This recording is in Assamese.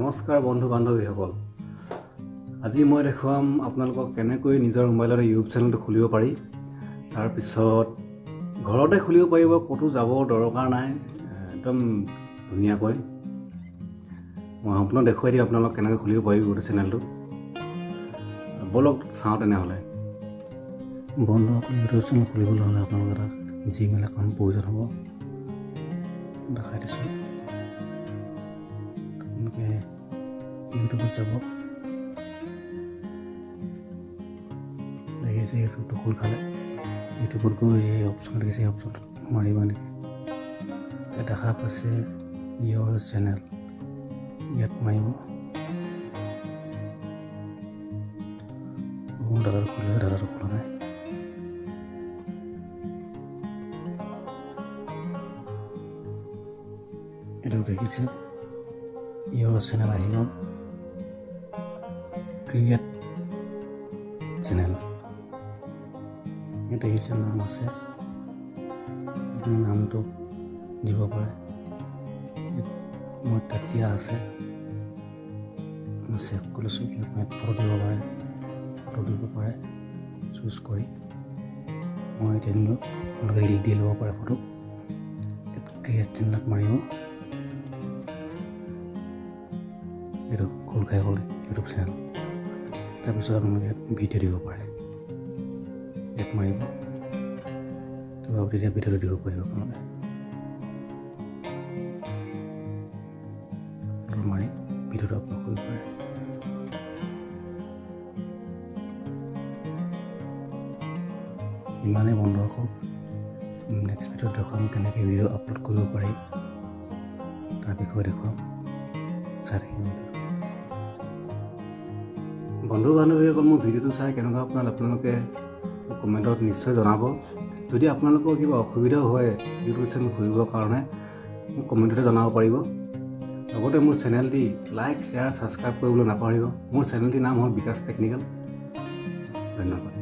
নমস্কাৰ বন্ধু বান্ধৱীসকল, আজি মই দেখুৱাম আপোনালোকক কেনেকৈ নিজৰ মোবাইলতে ইউটিউব চেনেলটো খুলিব পাৰি। তাৰপিছত ঘৰতে খুলিব পাৰিব, ক'তো যাবৰ দৰকাৰ নাই, একদম ধুনীয়াকৈ মই সম্পূৰ্ণ দেখুৱাই দিম আপোনালোক কেনেকৈ খুলিব পাৰিব ইউটিউব চেনেলটো। ব'লক চাওঁ তেনেহ'লে। বন্ধুসকল, ইউটিউব চেনেল খুলিবলৈ হ'লে আপোনালোকৰ এটা জিমেইল একাউণ্ট প্ৰয়োজন হ'ব। দেখাই দিছোঁ, আপোনালোকে ইউটিউবত যাব। দেখিছে ইউটিউবটো খোল খালে। ইউটিউবত গৈ এই অপশ্যন দেখিছে, এই অপশ্যনটোত মাৰিব। এনেকৈ দেখা পাইছে ইয়ৰ চেনেল, ইয়াত মাৰিব। মোৰ দাদাটো খুলিলে, দাদাটো খোলা নাই। এইটো দেখিছে ইয়ৰ চেনেল আহি গ'ল, ক্ৰিয়েট চেনেল। ইয়াত দেখিছে নাম আছে, আপুনি নামটো দিব পাৰে। ইয়াত মোৰ তাত দিয়া আছে, মই ছেভ কৰি লৈছোঁ। ইয়াত ফটো দিব পাৰে, ফটো দিব পাৰে চুজ কৰি। মই এতিয়া দিলোঁ, আপোনালোকে দি ল'ব পাৰে ফটো। ইয়াত ক্ৰিয়েট চেনেলত মাৰিব, এইটো খোল খাই গ'ল ইউটিউব চেনেল। তাৰপিছত আপোনালোকে ইয়াত ভিডিঅ' দিব পাৰে, ইয়াত মাৰিব, তেতিয়া ভিডিঅ'টো দিব পাৰিব আপোনালোকে। মাৰি ভিডিঅ'টো আপলোড কৰিব পাৰে। ইমানেই বন্ধুসকল, নেক্সট ভিডিঅ'ত দেখুৱাম কেনেকৈ ভিডিঅ' আপলোড কৰিব পাৰি, তাৰ বিষয়ে দেখুৱাম, চাই থাকিব। বন্ধু বান্ধৱীসকল, মোৰ ভিডিঅ'টো চাই কেনেকুৱা আপোনালোকে কমেণ্টত নিশ্চয় জনাব। যদি আপোনালোকৰ কিবা অসুবিধাও হয় ইউটিউব চেনেল খুলিবৰ কাৰণে, মোক কমেণ্টতে জনাব পাৰিব। লগতে মোৰ চেনেলটি লাইক, শ্বেয়াৰ, ছাবস্ক্ৰাইব কৰিবলৈ নাপাহৰিব। মোৰ চেনেলটিৰ নাম হ'ল বিকাশ টেকনিকেল। ধন্যবাদ।